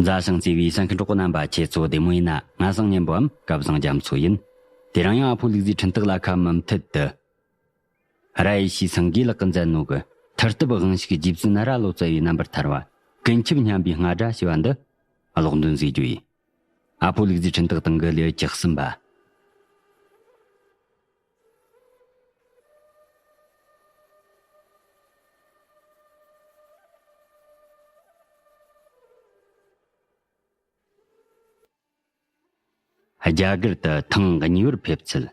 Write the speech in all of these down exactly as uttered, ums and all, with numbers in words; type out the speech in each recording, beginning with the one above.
མཛའ་ཞིང་བརྩེ་བའི་གསན་མཁན་གྲོགས་པོ་རྣམ་པ། ཁྱེད་ཚོ་བདེ་མོ་ཡིན་ན། ང་བཟང་ཉན་པོའམ་སྐལ་བཟང་རྒྱ་མཚོ་ཡིན། དེ་རིང་ཡང་ཨ་ཕོ་ལུག་རྫིའི་འཕྲིན་སྟེགས་ལ་ཁ་མུ་མཐུད་དུ། ར་ཡེ་ཤེས་སེང་གེ་ལགས་ཀྱིས་མཛད་ནོ་གི་མཐུ་སྟོབས་དབང་ཕྱུག་རྗེ་བཙུན་ར་ལོ་ཙཱ་བའི་རྣམ་པར་ཐར་བ་ཀུན་ཁྱབ་སྙན་པའི་རྔ་སྒྲ་ཞེས་པ་འདི་ཀློག་འདོན་མཛད་རྒྱུ་ཡིན། ཨ་ཕོ་ལུག་རྫིའི་འཕྲིན་སྟེགས་སྟེང་གི་ལེའུ་བཅུ་གསུམ་པ། རྒྱ་གར་དུ་ཐེངས་གཉིས་པར་ཕེབས་ཚུལ།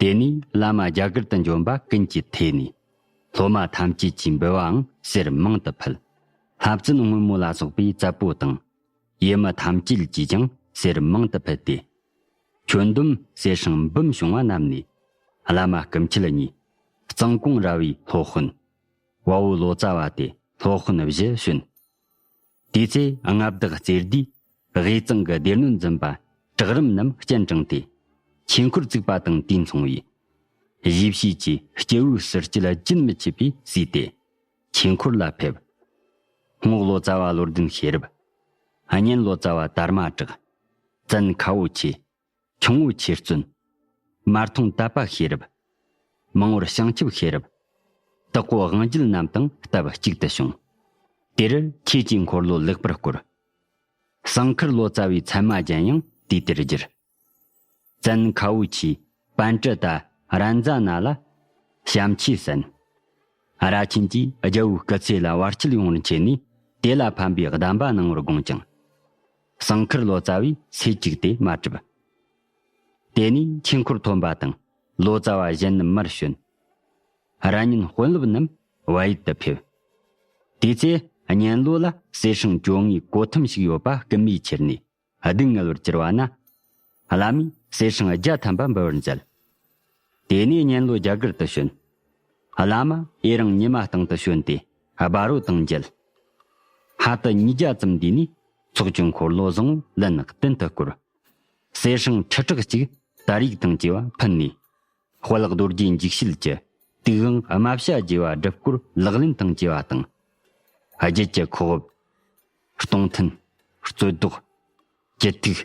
དེ་ནས་བླ་མ་རྒྱ་གར་དུ་འབྱོན་པ་ཀུན་གྱིས་ཐོས་ནས། སློབ་མ་ཐམས་ཅད་ཀྱིས་འབུལ་བའང་གསེར་མང་དུ་ཕུལ། ལྷ་བཙུན་སྔོན་མོ་ལ་སོགས་པའི་བཙད་པོ་དང་། ཡུལ་མི་ཐམས་ཅད་ཀྱིས་ཀྱང་གསེར་མང་དུ་ཕུལ་ཏེ། ཁྱོན་བསྡོམས་གསེར་སྲང་འབུམ་བྱུང་བ་བསྣམས་ནས། བླ་མ་སྐུ་མཆེད་གཉིས། གཙང་ཀོང་ར་བའི་སློབ་དཔོན། བ་བོ་ལོ་ཙཱ་བ་སྟེ་སློབ་དཔོན་བཞི་བྱོན། དེའི་ཚེ་མངའ་བདག་རྩེ་ལྡེའི་དབུས་གཙང་གི་སྡེ་སྣོད་འཛིན་པ་གྲགས་རིམ་རྣམས་སྤྱན་དྲངས་ཏེ། ཆོས་འཁོར་བཙུགས་པ་དང་དུས་མཚུངས་པའི་གཞིས་བྱེས་ཀྱི་སྐྱེ་བོའི་ཟུར་སྐྱེལ་རྒྱུན་མི་ཆད་པས་བསུས་ཏེ། ཆོས་འཁོར་ལ་ཕེབས། རྔོག་ལོ་ཙཱ་བ་བློ་ལྡན་ཤེས་རབ། གཉན་ལོ་ཙཱ་བ་དར་མ་གྲགས། བཙན་ཁ་བོ་ཆེ། ཁྱུང་བོ་ཆེ་བཙུན། མར་ཐོང་དད་པ་ཤེས་རབ། མང་བོར་བྱང་ཆུབ་ཤེས་རབ། དྭགས་པོ་དབང་རྒྱལ་རྣམས་དང་སྟབས་གཅིག་ཏུ་བྱུང་། དེར་ཁྱེད་ཀྱིས་འཁོར་ལོ་ལེགས་པར་བསྐོར། ཟངས་མཁར་ལོ་ཙཱ་བའི་མཚན་མ་ཅན་ཡང་དུས་དེར་བསྒྱུར། བཙན་ཁ་བོ་ཆེ་པཎ་ཊི་ཏ་རཱ་ཛ་ན་ལ་བྱམས་ཆོས་གསན། ར་ཆེན་གྱིས་རྒྱལ་པོའི་སྐུ་ཚེ་ལ་བར་ཆད་ཡོང་བར་མཁྱེན་ནས། དེ་ལ་ཕན་པའི་གདམས་པ་གནང་བར་དགོངས་ཀྱང་། ཟངས་མཁར་ལོ་ཙཱ་བས་སེམས་བསྐྱེད་དེ་མ་གྲུབ། དེ་ནས་ཆོས་འཁོར་ཐོན་པ་དང་ལོ་ཙཱ་བ་གཞན་རྣམས་མར་བྱོན། ར་ཉིན་དཔོན་སློབ་རྣམས་བལ་ཡུལ་དུ་ཕེབས། དེའི་ཚེ་གཉན་ལོ་ལ་གསེར་སྲང་བཅོ་ལྔའི་གོ་ཐུམ་ཞིག་ཡོད་པ་རྐུན་མས་ཁྱེར་ནས་སྡུག་བསྔལ་བར་གྱུར་བ་ན། བླ་མས་གསེར་སྲང་བརྒྱ་ཐམ་པ་འབུལ་བར་མཛད། དེ་ནས་གཉན་ལོ་རྒྱ་གར་དུ་བྱོན། བླ་མ་ཨེ་རང་ཉི་མ་སྟེང་དུ་བྱོན་ཏེ་སྦ་རོ་དང་མཇལ། ཕ་ཏི་ཉིས་བརྒྱ་ཙམ་འདུས་ནས་ཚོགས་ཀྱི་འཁོར་ལོ་བཟང་བོ་ལན་བདུན་དུ་བསྐོར། གསེར་སྲང་ཁྲི་ཕྲག་གཅིག་དར་ཡུག་དང་བཅས་པ་ཕུལ་ནས། དཔལ་རྡོ་རྗེ་འཇིགས་བྱེད་ཀྱི་དུག་དབང་རྨ་བྱ་རྒྱས་པ་སྒྲུབ་སྐོར་ལག་ལེན་དང་བཅས་པ་དང་། རྒྱུད་ཀྱི་ཁོག་དབུབ། སྟོང་ཐུན། རྩོད་ཟློག། གྱི་ཐུག།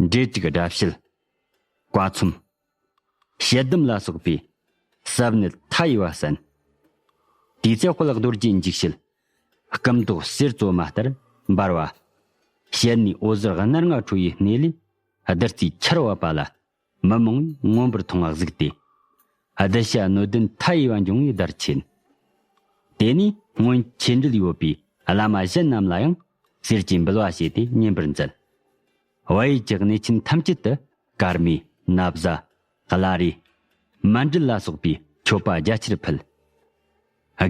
འབྲེལ་ཐུག་དགྲ་བཤལ། བཀའ་ཚོམས། ཞལ་གདམས་ལ་སོགས་པའི་ཟབ་གནད་མཐའ་ཡས་པ་གསན། དེའི་ཚེ་དཔལ་རྡོ་རྗེ་འཇིགས་བྱེད་སྐུ་མདོག་གསེར་བཙོ་མ་ལྟར་འབར་བ། ཞལ་ནས་འོད་ཟེར་སྣར་ལྔ་འཕྲོ་བའི་སྣེ་ལས་བདུད་རྩིའི་ཆར་བབས་པ་ལ། མི་མང་པོས་མངོན་པར་མཐོང་བ་གཟིགས་ཏེ། གདུལ་བྱ་སྣོད་ལྡན་མཐའ་ཡས་པ་འབྱུང་བའི་བརྡར་ཕྱིན། དེ་ནས་སྔོན་ཆད་འབྲེལ་ཡོད་པའི་བླ་མ་གཞན་རྣམས་ལ་ཡང་གསེར་གྱི་འབུལ་བ་བྱས་ཏེ་ཉན་པར་མཛད། བལ་ཡུལ་གྱི་གནས་ཆེན་ཐམས་ཅད་དུ་དཀར་མེ་ན་བཟའ། བླ་རེ། མཎྜལ་ལ་སོགས་པའི་མཆོད་པ་རྒྱ་ཆེར་ཕུལ།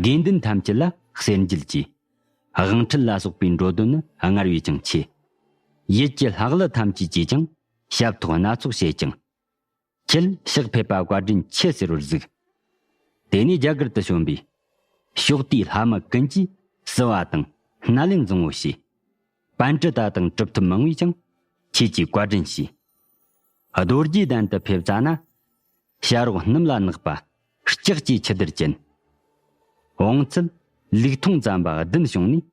དགེ་འདུན་ཐམས་ཅད་ལ་གསེར་འགྱེད་ཀྱིས། དབང་ཁྲིད་ལ་སོགས་པའི་འགྲོ་དོན་ནི་སྔར་བས་ཀྱང་ཆེ། ཡུལ་གྱི་ལྷ་ཀླུ་ཐམས་ཅད་ཀྱིས་ཀྱང་ཞབས་ཏོག་སྣ་ཚོགས་བྱས་ཀྱང་། ཁྱེད་གཤེགས་ཕེབས་པ་བཀའ་དྲིན་ཆེ་ཟེར་བར་གཟིགས། དེ་ནས་རྒྱ་གར་དུ་བྱོན་པས། ཕྱོགས་དེའི་ལྷ་མི་ཀུན་གྱིས་བསུ་བ་དང་སྣེ་ལེན་བཟང་བོ་བྱས། པཎྜི་ཏ་དང་གྲུབ་ཐོབ་མང་བས་ཀྱང་ཁྱེད་ཀྱི་བཀའ་དྲིན་ཞུས། རྡོ་རྗེ་གདན་དུ་ཕེབས་ཙ་ན། བྱ་རོག་སྣུམ་ལ་བསྣགས་པ་ལྕགས་ཀྱི་ཆུ་གཏེར་ཅན། བོང་ཚད་ལུག་ཐུང་ཙམ་པ་བདུན་བྱུང་ནས།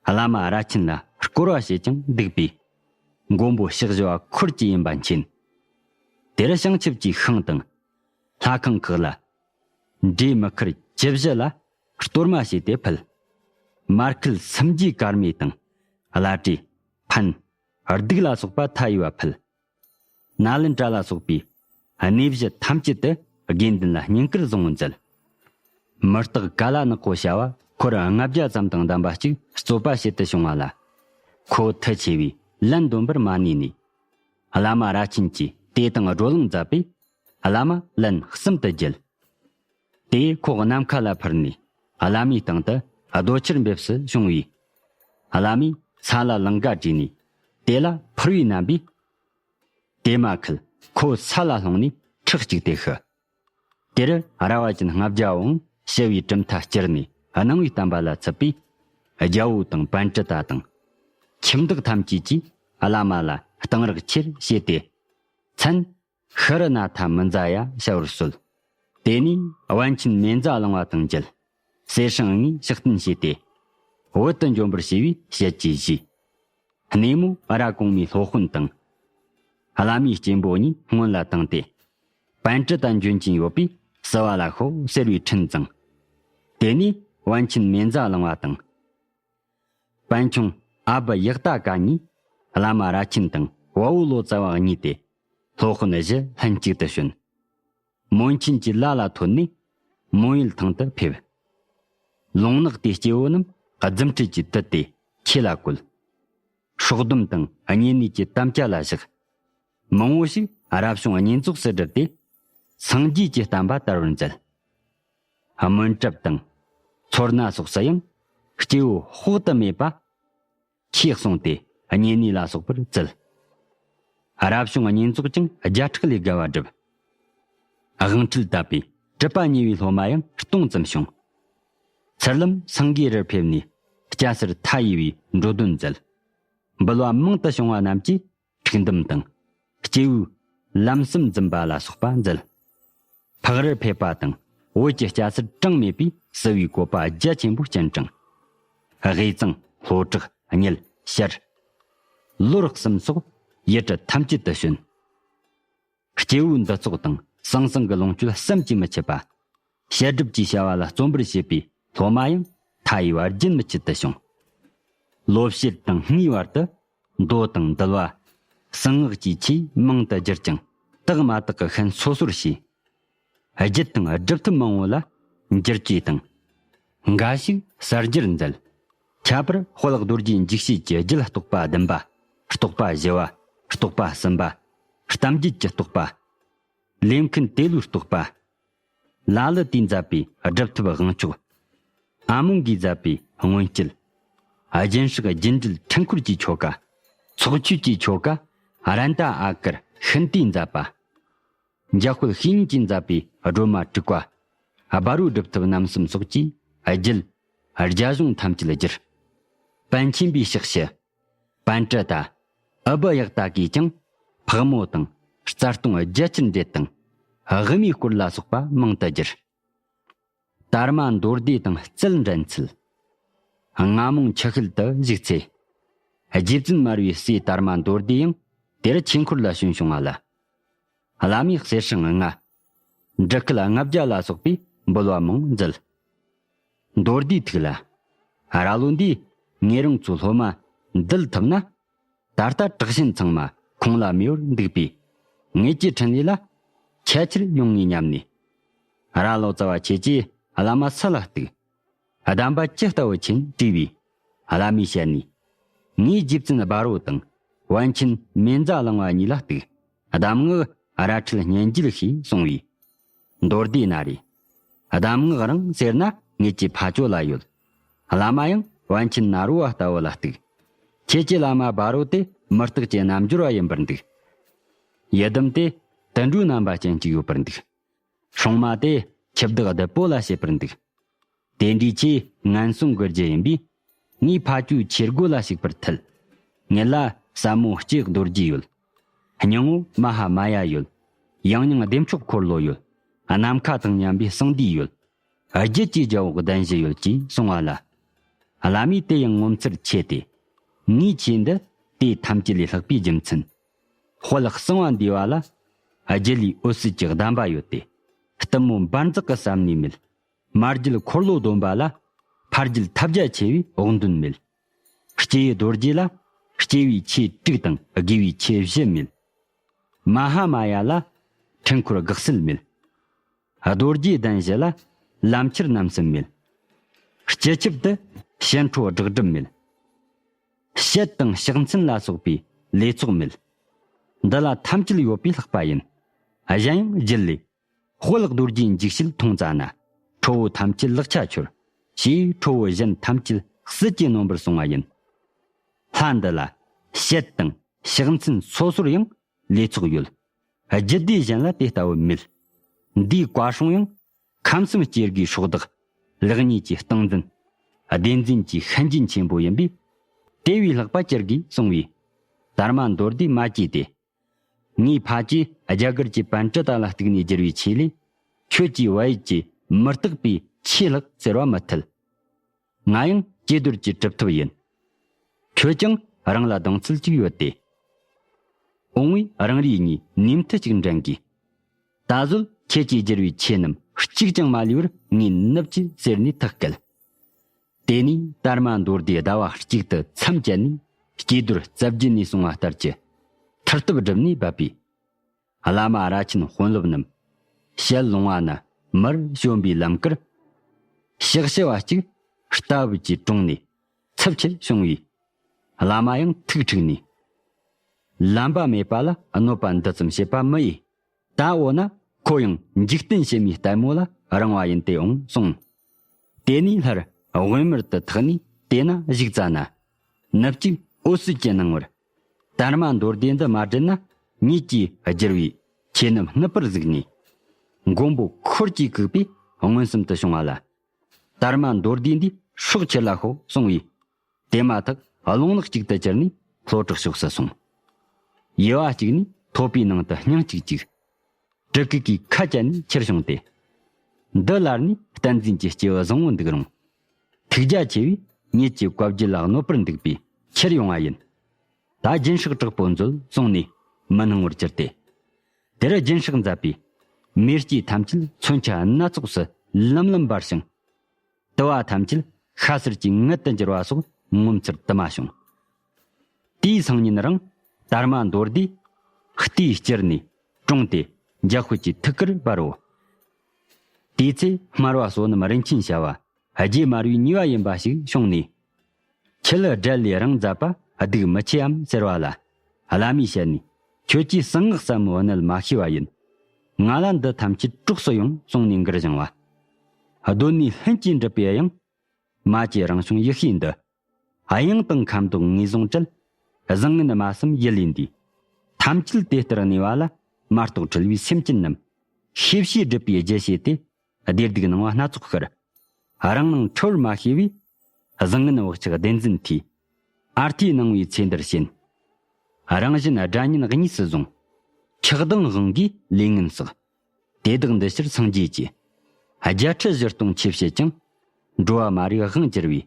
བླ་མ་ར་ཆེན་ལ་བསྐོར་བ་བྱས་ཀྱང་འདུག་པས། མགོན་པོ་ཕྱག་བཞི་པ་འཁོར་གྱི་ཡིན་པ་མཁྱེན། དེར་བྱང་ཆུབ་ཀྱི་ཤིང་དང་། ལྷ་ཁང་ཁག་ལ། འབྲས་མི་ཁུར་བཅུ་བཞི་ལ་གཏོར་མ་བྱས་ཏེ་ཕུལ། མར་ཁུ་སུམ་བརྒྱའི་དཀར་མེ་དང་། བླ་བྲེ། ཕན། གདུགས་ལ་སོགས་པ་མཐའ་ཡས་པ་ཕུལ། ནཱ་ལེནྡྲ་ལ་སོགས་པའི་གནས་བཞི་ཐམས་ཅད་དུ་དགེ་འདུན་ལ་བསྙེན་བཀུར་བཟང་བོ་མཛད། མི་རྟག་ག་ལ་ནག་པོ་བྱ་བ་འཁོར་ལྔ་བརྒྱ་ཙམ་དང་ལྡན་པ་གཅིག་རྩོད་པ་བྱེད་དུ་བྱུང་བ་ལ། ཁོ་མཐུ་ཆེ་བས་ལན་འདོན་པར་མ་ནུས་ནས། བླ་མ་ར་ཆེན་གྱིས་དེ་དང་བགྲོ་གླེང་མཛད་པས། བླ་མ་ལན་གསུམ་དུ་བརྒྱལ། དེས་ཁོག་ནམ་མཁའ་ལ་འཕུར་ནས་བླ་མའི་སྟེང་དུ་རྡོ་ཆར་འབེབས་སུ་བྱུང་བས། བླ་མས་ས་ལ་ལང་ཀ་བྲིས་ནས་དེ་ལ་འཕུར་བའི་རྣམ་པས། དེ་མ་ཁུལ་ཁོ་ས་ལ་ལྷུང་ནས་ཁྲག་གཅིག་སྟེ་ཤི། དེར་ར་བ་ཅན་ལྔ་བརྒྱ་བོའང་ཞི་བའི་གྲུབ་མཐའ་བསྐྱུར་ནས་སྣང་བའི་བསྟན་པ་ལ་ཚུད་པས། རྒྱལ་པོ་དང་པཎྜི་ཏ་དང་། ཁྱིམ་བདག་ཐམས་ཅད་ཀྱིས་བླ་མ་ལ་གཏང་རག་ཆེར་བྱས་ཏེ། མཚན། ཤི་རི་ན་ཐ་མི་ཛ་ཡ་བྱ་བར་གསོལ། དེ་ནས་པཎ་ཆེན་མེ་ཛ་གླིང་བ་དང་མཇལ། གསེར་སྲང་ལྔས་ཕྱག་སྟན་བྱས་ཏེ། བོད་དུ་འབྱོན་པར་བྱས་པའི་ཞལ་གྱིས་བཞེས། གནས་མོ་ར་གོང་མའི་སློབ་དཔོན་དང་། བླ་མའི་གཅེན་པོ་གཉིས་སྔོན་ལ་བཏང་སྟེ། པཎ་ཏི་ཏ་འབྱོན་གྱིན་ཡོད་པས་བསུ་བ་ལ་ཤོག་ཟེར་བའི་འཕྲིན་བརྫངས། དེ་ནས་པཎ་ཆེན་མེ་བཟའ་གླིང་བ་དང་། པཎ་ཆུང་ཨ་བུ་ཡག་ཏ་ཀ་གཉིས་བླ་མ་ར་ཆེན་དང་བ་བོ་ལོ་ཙཱ་བ་གཉིས་ཏེ། སློབ་དཔོན་བཞི་ལྷན་ཅིག་ཏུ་བྱོན། མོན་ཆེན་གྱི་ལ་ལ་ཐོན་ནས་མོན་ཡུལ་ཐང་དུ་ཕེབས། ལུང་ནག་དེའི་སྐྱེ་བོ་རྣམས་རྫུ་འཕྲུལ་གྱིས་བཏུལ་ཏེ་ཆོས་ལ་བཀོད། སྲོག་སྡོམ་དང་བསྙེན་གནས་ཀྱི་དམ་བཅའ་ལ་བཞག། མང་བོ་ཞིག་རབ་བྱུང་བསྙེན་རྫོགས་སུ་བསྒྲུབས་ཏེ། སངས་རྒྱས་ཀྱི་བསྟན་པ་དར་བར་མཛད། སྨིན་གྲབས་དང་། ཚོར་སྣ་སོགས་སུ་ཡང་སྐྱེ་བོ་དཔག་ཏུ་མེད་པ་ཆོས་གསུངས་ཏེ་བསྙེན་གནས་ལ་སོགས་པར་བསྩལ། རབ་བྱུང་བསྙེན་རྫོགས་ཀྱང་བརྒྱ་ཕྲག་ལས་བརྒལ་བ་བསྒྲུབས། དབང་ཁྲིད་དད་པའི་གྲུབ་པ་ཉེ་བའི་སློབ་མ་ཡང་སྟོང་ཙམ་བྱུང་། ཚུར་ལམ་སེང་གེ་རུར་ཕེབས་ནས་སྐྱ་སེར་མཐའ་ཡས་པའི་འགྲོ་དོན་མཛད། འབུལ་བ་མང་དུ་བྱུང་བ་རྣམས་ཀྱིས་ཁྲིགས་འདེབས་དང་། སྐྱེས་བུའི་ལམ་སེམས་འཛིན་པ་ལ་སོགས་པ་མཛད། ཕག་རུར་ཕེབས་པ་དང་བོད་ཀྱི་སྐྱ་སེར་གྲངས་མེད་པས་བསུ་བའི་བཀོད་པ་རྒྱ་ཆེན་པོ་སྤྱན་དྲངས། དབུས་གཙང་ལྷོ་བྲག་གཉལ་ཤར། ལོར་གསུམ་སོགས་ཡུལ་གྲུ་ཐམས་ཅད་དུ་བྱོན། སྐྱེས་བུའི་འདུ་ཚོགས་དང་ཟང་ཟིང་གི་ལོངས་སྤྱོད་བསམ་གྱིས་མི་ཁྱབ་པ། བཤད་སྒྲུབ་ཀྱི་བྱ་བ་ལ་བརྩོན་པར་བྱེད་པའི་སློབ་མ་ཡང་མཐའ་ཡས་པ་རྒྱུན་མི་ཆད་དུ་བྱུང་། ལོ་ཕྱེད་དང་ལྔའི་བར་དུ་མདོ་དང་འདུལ་བ། གསང་སྔགས་ཀྱི་ཆོས་མང་དུ་བསྒྱུར་ཀྱང་དག་མ་དག་གི་ཤན་སོ་སོར་ཕྱེ། རྒྱུད་དང་སྒྲུབ་ཐབས་མང་བོ་ལ་འགྱུར་བཅོས་དང་། འགའ་ཞིག་གསར་བསྒྱུར་མཛད། ཁྱད་པར་དཔལ་རྡོ་རྗེ་འཇིགས་བྱེད་ཀྱི་རྒྱུད་རྟོགས་པ་བདུན་པ། རྟོགས་པ་བཞི་བ། རྟོགས་པ་གསུམ་པ། གཏམ་རྒྱུད་ཀྱི་རྟོགས་པ། ལས་མཁན་ཏེ་ལོའི་རྟོགས་པ། ལ་ལུ་ཏིས་མཛད་པའི་སྒྲུབ་ཐབས་དབང་ཆོག། ཨ་མོན་གྱིས་མཛད་པའི་སྔོན་སྐྱེལ། རྒྱུན་བསྲེགས་རྒྱུད་འགྲེལ་འཕྲུལ་འཁོར་གྱི་ཆོ་ག། ཚོགས་ཆོས་ཀྱི་ཆོ་ག་རན་ཏ་ཨ་ཀར་ཤིན་ཏུས་མཛད་པ། འཇམ་དཔལ་བཤེས་གཉེན་གྱིས་མཛད་པའི་སྒྲོལ་མ་དྲུག་པ། སྦ་རོའི་སྒྲུབ་ཐབས་རྣམ་གསུམ་སོགས་ཀྱིས་རྒྱུད་རྒྱ་གཞུང་ཐམས་ཅད་བསྒྱུར། པཎ་ཆེན་པོའི་ཕྱག་ཕྱི། པཎ་ཏི་ཏ། ཨུ་བུ་ཡག་ཏ་གིས་ཀྱང་ཕག་མོ་དང་རྩ་ལྟུང་རྒྱ་ཆེར་འགྲེལ་དང་། དབུ་མའི་སྐོར་ལ་སོགས་པ་མང་དུ་བསྒྱུར། དར་མ་མདོ་སྡེ་དང་རྩལ་འགྲན་ཚུལ། སྔ་མོང་ཆུ་ཤུལ་དུ་བཞུགས་ཚེ། རྗེ་བཙུན་མར་པའི་སྲས་དར་མ་མདོ་སྡེ་ཡང་དེར་ཆོས་འཁོར་ལ་བྱོན་བྱུང་བ་ལ། བླ་མའི་གསེར་སྲང་ལྔ། འབྲུ་ཁལ་ལྔ་བརྒྱ་ལ་སོགས་པའི་འབུལ་བ་མང་མཛད། མདོ་སྡེའི་ཐུགས་ལ། ར་ལོ་འདིས་ངེད་རང་ཚོའི་སློབ་མ་འདུལ་ཐུབ་ན། ད་ལྟ་དྲག་ཞན་ཚང་མ་ཁོང་ལ་མེད་པར་འདུག་པས། ངེད་ཀྱི་འཕྲིན་ལས་ལ་ཁྱད་ཆོས་ཡོང་ངེས་སྙམ་ནས། ར་ལོ་ཙཱ་བ་ཁྱེད་ཀྱིས་བླ་མ་སུ་ལ་གཏུགས། གདམས་པ་ཅི་ལྟ་བུ་མཁྱེན་དྲིས་པས། བླ་མས་བཤད་ནས། ངས་རྗེ་བཙུན་སྦ་རོ་དང་པཎ་ཆེན་མེ་བཟའ་གླིང་བ་གཉིས་ལ་གཏུགས། གདམས་ངག་རལ་གྲིལ་སྙན་འཇེབས་ཤིག་གསུངས་པས། མདོ་སྡེ་ན་རེ། གདམས་ངག་རང་ཟེར་ན་ངེད་ཀྱི་ཕ་ཇོ་ལ་ཡོད། བླ་མ་ཡང་པཎ་ཆེན་ནཱ་རོ་བ་ལྟ་བུ་ལ་གཏུགས། ཁྱེད་ཀྱི་བླ་མ་སྦ་རོ་དེ་མུ་སྟེགས་ཀྱི་རྣལ་འབྱོར་བ་ཡིན་པར་འདུག། ཡི་དམ་དེ་དུད་འགྲོའི་རྣམ་པ་ཅན་ཅིག་ཡོད་པར་འདུག། སྲུང་མ་དེ་འཆི་བདག་བདུད་པོ་ལ་བྱེད་པར་འདུག། དེ་འདྲའི་ཆེས་ངན་སོང་གི་རྒྱུ་ཡིན་པས། ངའི་ཕ་ཇོས་ཁྱེད་སྒོ་ལ་ཞུགས་པར་ཐལ། ངེད་ལ་ཟབ་མོ་ལྕེ་རྡོ་རྗེ་ཡོད། སྙིང་པོ་མ་ཧཱ་མ་ཡ་ཡོད། ཡང་སྙིང་བདེ་མཆོག་འཁོར་ལོ་ཡོད། ནམ་མཁའ་དང་མཉམ་པའི་གསང་བསྡུས་ཡོད། རྒྱུད་ཀྱི་རྒྱལ་པོ་གདན་བཞི་ཡོད་ཅེས་གསུང་བ་ལ། བླ་མས་དེ་ཡང་ངོ་མཚར་ཆེ་སྟེ། ངའི་ཆོས་འདི་དེ་ཐམས་ཅད་ལས་ལྷག་པའི་རྒྱུ་མཚན། དཔལ་གསང་བ་འདུས་པ་ལ། རྒྱུད་ལས་འོད་གསལ་གྱི་གདམས་པ་ཡོད་དེ། གཏུམ་མོ་འབར་འཛག་གི་ཟབ་གནད་མེད། མ་རྒྱུད་འཁོར་ལོ་སྡོམ་པ་ལ། ཕ་རྒྱུད་ཐབས་རྒྱ་ཆེ་བའི་དབང་དོན་མེད། སྐྱེ་བའི་རྡོ་རྗེ་ལ། སྐྱེ་བའི་ཆོས་དྲུག་དང་དགེ་བའི་ཆོས་བཞི་མེད། མ་ཧཱ་མ་ཡ་ལ། འཕྲུལ་འཁོར་འགག་སེལ་མེད། རྡོ་རྗེ་གདན་བཞི་ལ། ལམ་ཁྱེར་རྣམ་གསུམ་མེད། སྤྱི་ཁྱབ་ཏུ་ཞི་ཁྲོ་སྦྲགས་སྒྲུབ་མེད། བཤད་དང་ཕྱག་མཚན་ལ་སོགས་པའི་ལས་ཚོགས་མེད། འདི་ལ་ཐམས་ཅད་ཡོད་པའི་ལྷག་པ་ཡིན། གཞན་ཡང་རྒྱུད་ལས། དཔལ་རྡོ་རྗེའི་འཇིགས་བྱེད་མཐོང་ཙ་ན། ཁྲོ་བོ་ཐམས་ཅད་ལག་ཆ་འཆོར། ཞེས་ཁྲོ་བོ་གཞན་ཐམས་ཅད་ཟིལ་གྱིས་གནོན་པར་གསུངས་པ་ཡིན། ལྷ་འདི་ལ་བཤད་དང་ཕྱག་མཚན་སོ་སོར་ཡང་ལས་ཚོགས་ཡོད། རྒྱུད་སྡེ་གཞན་ལ་དེ་ལྟ་བུ་མེད། འདིའི་བཀའ་སྲུང་ཡང་ཁམས་གསུམ་སྐྱེ་དགུའི་སྲོག་བདག། ལེགས་ཉེས་ཀྱི་སྟངས་འཛིན། བདེན་འཛིན་གྱི་ཤན་འབྱེད་ཆེན་པོ་ཡིན་པས། དེ་བས་ལྷག་པ་ཅི་དགོས་གསུང་བས། དར་མ་མདོ་སྡེས་མ་བརྗེད་དེ། ངའི་ཕ་གིས་རྒྱ་གར་གྱི་པཎྜི་ཏ་ལ་གཏུགས་ནས་བསྒྱུར་བའི་ཆོས་ལས། ཁྱོད་ཀྱིས་བ་ཡུལ་གྱི་མུ་སྟེགས་པའི་ཆོས་ལྷག་ཟེར་བ་མི་ཐུལ། ང་ཡང་ཀྱེ་རྡོར་གྱི་གྲུབ་ཐོབ་ཡིན། ཁྱོད་ཀྱང་ རང་ལ་གདེང་ཚོད་ཅིག་ཡོད་དེ། འོང་བས་རང་རེ་གཉིས་ནུས་མཐུ་གཅིག་འགྲན་དགོས། ད་གཟོད་ཁྱེད་ཀྱིས་བསྒྱུར་བའི་ཆོས་རྣམས་གཅིག་ཀྱང་མ་ལུས་པར་ངས་ནུབ་ཀྱི་ཟེར་ནས་ཐག་བཀད། དེ་ནས་དར་མ་མདོ་སྡེ་ཟླ་བ་གཅིག་ཏུ་མཚམས་བཅད་ནས་སྐྱེས་རྡོར་རྩ་བརྒྱུད་ནས་གསུངས་པ་ལྟར་གྱི་མཐུ་སྟོབས་བསྒྲུབས་ནས་བབས་པས། བླ་མ་རྭ་ཆེན་དཔོན་སློབ་རྣམས་ཞལ་ལུང་བ་ན་མར་བྱོན་པའི་ལམ་ཁར། ཕྱག་ཕྱི་བ་གཅིག་རྟ་བབས་ཀྱི་དྲུང་ནས་ཚབ་ཆེར་བྱུང་བས། བླ་མ་ཡང་ཐུགས་འཁྲིགས་ནས། ལམ་པ་མེད་པ་ལ་གནོད་པ་འདི་ཙམ་བྱེད་པ་མི་ཡིན། ད་འོ་ན་ཁོ་ཡང་འཇིག་རྟེན་ཕྱི་མའི་ལྟད་མོ་ལ་རིང་བ་ཡིན་ཏེ་འོང་གསུངས། དེ་ནས་སླར་དབུས་མར་དུ་ཐག་ནས་དེ་ན་བཞུགས་ཙ་ན། ནུབ་གཅིག་འོད་གསལ་གྱི་སྣང་བར། དར་མ་མདོ་སྡེ་འདི་མ་བསྒྲིལ་ན་ཉིད་ཀྱིས་བསྒྱུར་བའི་ཆོས་རྣམས་ནུབ་པར་གཟིགས་ནས། མགོན་པོ་འཁོར་གྱིས་བཀུག་པས་མངོན་སུམ་དུ་བྱུང་བ་ལ། དར་མ་མདོ་སྡེ་འདིའི་སྲོག་ཁྱེར་ལ་ཤོག་གསུང་བས། དེ་མ་ཐག་རླུང་ནག་གཅིག་ཏུ་གྱུར་ནས་ལྷོ་བྲག་ཕྱོགས་སུ་སོང་། དབྱེ་བ་གཅིག་ནས་ཐོད་པའི་ནང་དུ་སྙིང་གཅིག་བཅུག། གྲི་གུག་གིས་ཁ་བཅད་ནས་ཁྱེར་བྱུང་སྟེ། འདི་ལར་ནས་བསྟན་འཛིན་གྱི་སྐྱེས་བུ་བཟང་བོ་འདུག་རུང་། ཐུགས་རྒྱ་ཆེ་བས་ཉིད་ཀྱི་བཀའ་བརྒྱུད་ལ་གནོད་པར་འདུག་པས་ཁྱེར་ཡོང་བ་ཡིན། ད་སྦྱིན་སྲེག་དྲག་པོ་མཛོད་གསུངས་ནས་མི་སྣང་བར་གྱུར་ཏེ། དེར་སྦྱིན་སྲེག་མཛད་པས། མེ་ལྕེ་ཐམས་ཅད་མཚོན་ཆ་སྣ་ཚོགས་སུ་ལམ་ལམ་འབར་ཞིང་། དུ་བ་ཐམས་ཅད་ཤ་ཟེར་གྱི་མངལ་དུ་འགྱུར་བ་སོགས་ངོ་མཚར་དུ་མ་བྱུང་། དེའི་སང་ཉིན་རང་དར་མ་མདོ་སྡེ་རྟའི་སྐྱེར་ནས་དྲངས་ཏེ་འཇམ་དཔལ་གྱི་ཐུགས་ཀར་འབར་རོ། དེའི་ཚེ་སྨྲ་བ་བསོད་ནམས་རིན་ཆེན་བྱ་བ་རྗེ་མར་པའི་ཉེས་པ་ཡིན་པ་ཞིག་བྱུང་ནས། ཁྱེད་ལ་དགྲ་ལས་རང་མཛད་པ་སྡིག་མི་ཆེའམ་ཟེར་བ་ལ། བླ་མས་བཤད་ནས་ཁྱོད་ཀྱིས་གསང་སྔགས་ཟབ་མོ་གནད་མ་ཤེས་པ་ཡིན། ང་ལ་འདི་ཐམས་ཅད་གྲོགས་སུ་ཡོང་གསུངས་ནས་མགུར་བཞེངས་པ། གདོད་ནས་ལྷུན་གྱིས་འགྲུབ་པའི་དབྱངས། མ་སྐྱེས་རང་བྱུང་ཡེ་ཤེས་འདི། དབྱངས་དང་ཁ་དོག་ངོས་བཟུང་བྲལ། བཟང་ངན་སྨྲ་བསམ་ཡིད་ལས་འདས། ཐམས་ཅད་དེ་ལྟར་གནས་པ་ལ། མ་རྟོགས་འཁྲུལ་བའི་སེམས་ཅན་རྣམས། ཤེས་བྱའི་སྒྲིབ་པའི་རྒྱུ་བྱས་ཏེ། བདེ་སྡུག་སྣང་བ་སྣ་ཚོགས་ཤར། རང་སྣང་ཁྲོ་བར་མ་ཤེས་པས། བཟང་ངན་བག་ཆགས་བདེན་འཛིན་མཐུས། ཨར་ཐའི་སྣང་བའི་ཚེ་འདིར་ཞེན། རང་བཞིན་དགྲ་གཉེན་གཉིས་སུ་བཟུང་། ཆགས་སྡང་དབང་གིས་ལས་ངན་བསགས། དེ་དག་འདི་ཕྱིར་སངས་རྒྱས་ཀྱིས། རྒྱལ་ཕྲན་བཞི་སྟོང་ཆེ་བྱེད་ཅིང་། འགྲོ་བ་མ་རིག་དབང་བསྒྱུར་བའི།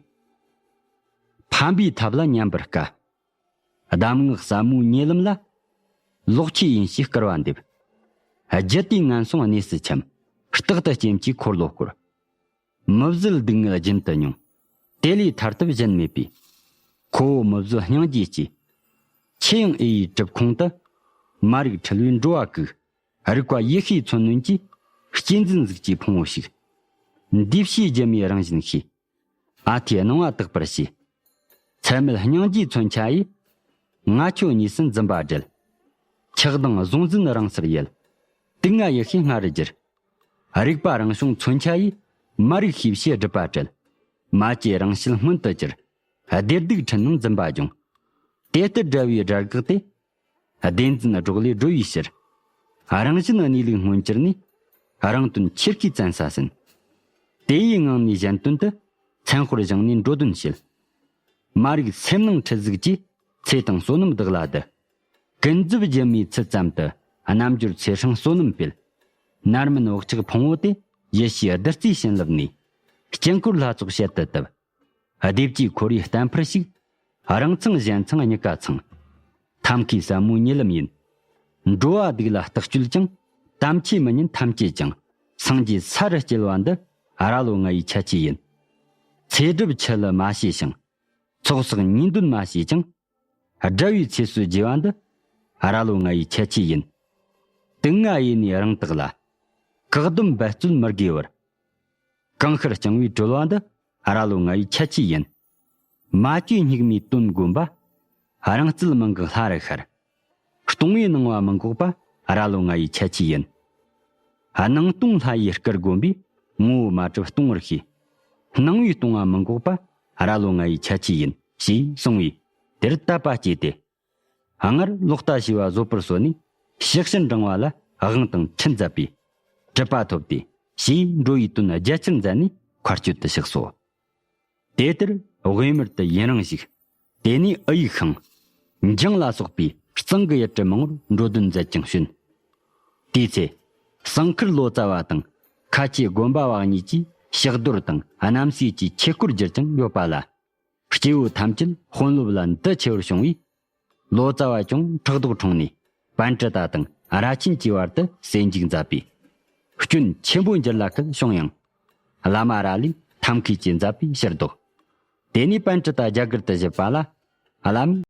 ཕན་པའི་ཐབས་ལ་མཉམ་པར་དཀའ། གདམས་ངག་ཟབ་མོའི་ཉེ་ལམ་ལ། ལོག་ཆོས་ཡིན་ཞེས་སྐུར་བ་འདེབས། རྒྱུད་དེའི་ངན་སོང་གནས་སུ་འཁྱམས། རྟག་ཏུ་སྐྱེ་འཆིའི་འཁོར་ལོ་བསྐོར། མི་བཟོད་སྡུག་བསྔལ་རྒྱུན་དུ་མྱོང་། དེ་ལས་ཐར་ཐབས་གཞན་མེད་པས། ཁོ་བོ་མི་བཟོད་སྙིང་རྗེ་སྐྱེས། ཆེ་ཡང་ཨེ་ཡི་གྲིབ་ཁུང་དུ། མ་རིག་འཁྲུལ་བའི་འགྲོ་བ་བཀུག། རིག་པ་ཡེ་ཤེས་མཚོན་རྣོན་གྱིས། གཅེས་འཛིན་གཟུགས་ཀྱི་ཕུང་པོ་ཞིག། འདུས་བྱས་སྒྱུ་མའི་རང་བཞིན་ཤེས། ཨ་ཐའི་སྣང་བ་དག་པར་བྱས། ཚད་མེད་སྙིང་རྗེའི་མཚོན་ཆ་ཡིས། ང་ཁྱོད་གཉིས་སུ་འཛིན་པ་བསྒྲལ། ཆགས་སྡང་གཟུང་འཛིན་རང་སར་ཡལ། དུག་ལྔ་ཡེ་ཤེས་ལྔ་རུ་གྱུར། རིག་པ་རང་བྱུང་མཚོན་ཆ་ཡིས། མ་རིག་ཤེས་བྱའི་སྒྲིབ་པ་བྲལ། མ་སྐྱེས་རང་ཞལ་སྔོན་དུ་གྱུར། བདེ་སྡུག་འཕྲི་སྣང་འཛིན་པ་སྦྱོང་། དེ་ལྟར་བསྒྲལ་བའི་དགྲ་བགེགས་དེ། བདེན་འཛིན་སྒྲོག་ལས་སྒྲོལ་བའི་ཕྱིར། རང་བཞིན་གནས་ལུགས་མངོན་གྱུར་ནས། རང་དོན་ཆེར་བསྐྱེད་བཙན་ས་ཟིན། དེ་ཡི་ངང་ནས་གཞན་དོན་དུ། མཚན་དཔེར་བཞེངས་ནས་འགྲོ་དོན་བྱེད། མ་རིག་སེམས་ནང་འཁྲུལ་གཟུགས་ཀྱིས། ཚེ་དང་བསོད་ནམས་བདག་ལ་བསྡུ། ཀུན་རྫོབ་སྒྱུ་མའི་ཚུལ་ཙམ་དུ། རྣལ་འབྱོར་ཚེ་སྲིང་བསོད་ནམས་སྤེལ། མནར་མེད་བག་ཆགས་ཕུང་པོ་དེ། ཡེ་ཤེས་བདུད་རྩིའི་བྱིན་རླབས་ནས། དཀྱིལ་འཁོར་ལྷ་ཚོགས་བྱེད་དུ་བཏབ། སྡེ་བཅུའི་ཁོར་ཡུག་བརྟན་པར་ཞུགས། རང་ཚང་གཞན་ཚང་གཉིས་ཀ་ཚང་། ཐབས་མཁས་ཟབ་མོའི་ཉེ་ལམ་ཡིན། འགྲོ་བ་སྡིག་ལ་རྟག་སྤྱོད་ཅིང་། དམ་ཆོས་མི་ཉན་ཐམས་ཅད་ཀྱང་། སངས་རྒྱས་ས་རུ་སྐྱེལ་བ་འདི། རྭ་ལོ་ལྔ་ཡི་ཁྱད་ཆོས་ཡིན། ཚེ་སྒྲིབ་ཆུ་ལུད་མ་ཞེས་ཤིང་། ཚོགས་བསགས་ཉེས་འདོན་མ་ཞེས་ཀྱང་། དགྲ་བོའི་ཚེ་སྲོག་བརྗེ་བ་འདི། རྭ་ལོ་ལྔ་ཡི་ཁྱད་ཆོས་ཡིན། དུག་ལྔ་ཡེ་ནས་རང་དག་ལ། བཀག་སྡོམ་འབད་རྩོལ་མི་དགོས་པར། གང་ཤར་རྐྱང་བའི་གྲོལ་བ་འདི། རྭ་ལོ་ལྔ་ཡི་ཁྱད་ཆོས་ཡིན། མ་བཅོས་སྙིགས་མའི་དོན་བསྒོམ་པ། རང་རྩལ་མི་འགག་ལྷ་རུ་ཤར། སྟོང་པའི་སྣང་བ་མི་འགོག་པ། རྭ་ལོ་ལྔ་ཡི་ཁྱད་ཆོས་ཡིན། སྣང་སྟོང་ལྷ་ཡི་སྐུར་བསྒོམ་པས། ངོ་བོ་མ་གྲུབ་སྟོང་པར་ཤེས། སྣང་བའི་སྟོང་པ་མི་འགོག་པ། རྭ་ལོ་ལྔ་ཡི་ཁྱད་ཆོས་ཡིན། ཞེས་གསུངས་པས། དེར་དད་པ་སྐྱེས་ཏེ། སྔར་ལོག་ལྟ་བྱས་པ་བཟོད་པར་གསོལ་ནས། ཕྱག་ཕྱིར་འབྲང་བ་ལ་དབང་དང་ཁྲིད་མཛད་པས། གྲུབ་པ་ཐོབ་སྟེ། ཞེས་འགྲོ་བའི་དོན་རྒྱ་ཆེར་མཛད་ནས་མཁའ་སྤྱོད་དུ་གཤེགས་སོ། དེ་ལྟར་དབུས་མར་དུ་ཡུན་རིང་བཞུགས། དེ་ནས་ཨི་ཡིག་ཤང་། འཇང་ལ་སོགས་པའི་གཙང་གི་ཡུལ་གྲུ་མང་པོར་འགྲོ་དོན་མཛད་ཅིང་བྱོན། དེའི་ཚེ། བསང་མཁར་ལོ་ཙཱ་བ་དང་། ཁ་ཆེ་དགོན་པ་བ་གཉིས་ཀྱིས་ཕྱག་རྡོར་དང་རྣམ་སྲས་ཀྱི་ཆོས་སྐོར་བསྒྱུར་ཀྱང་ཡོད་པ་ལ། སྐྱེ་བོ་ཐམས་ཅད་དཔོན་སློབ་ལ་འདི་ཆེ་བར་བྱུང་བས། ལོ་ཙཱ་བ་ཀྱང་ཕྲག་དོག་འཁྲུངས་ནས། པཎྜི་ཏ་དང་ར་ཆེན་གྱི་བར་དུ་ཟས་འཇུག་མཛད་པས། སྐྱོན་ཆེན་པོ་འགྱུར་ལ་ཁད་བྱུང་ཡང་། བླ་མ་ར་ལས་ཐབས་མཁས་ཀྱིས་མཛད་པའི་ཕྱིར་ལྡོག། དེ་ནས་པཎྜི་ཏ་རྒྱ་གར་དུ་བཞུད་པ་ལ། བླ་མས་